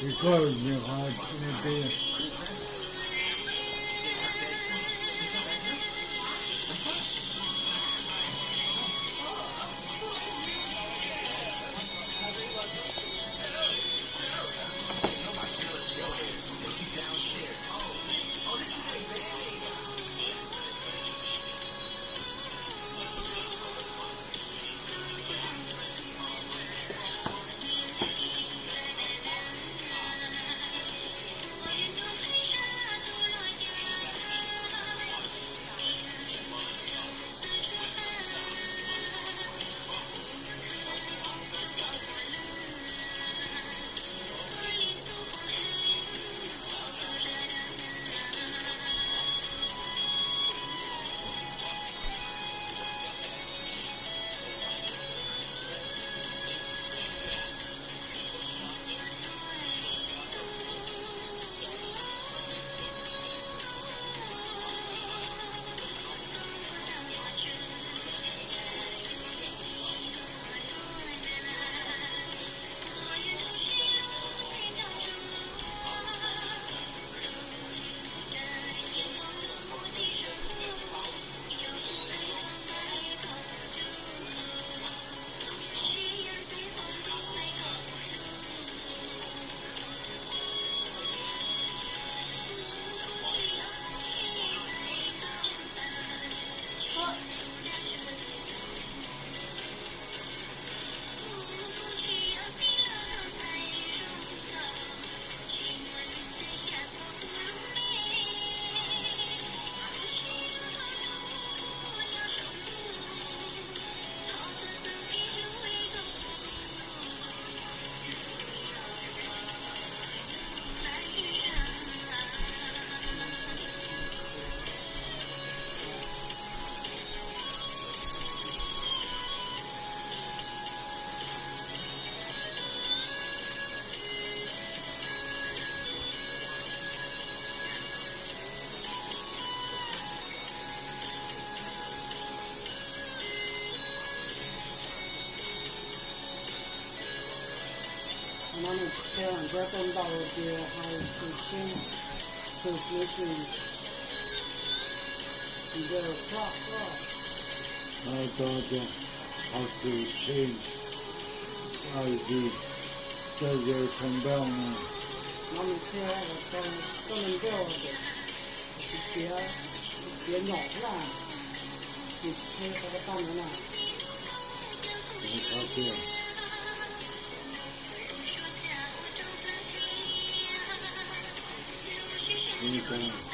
Koj nws ho nws peb. No nws qhia ntawd tau ntau tias hais xwm tshee, pronunciation, the clock, hais tias hais xwm tshee, hais the, the, the clock no. No nws qhia tau txoj me ntej uas txiav, txiav nyom xwb na, nws tsis qhia tau ko taw ntawd na. Qhov tias nws ko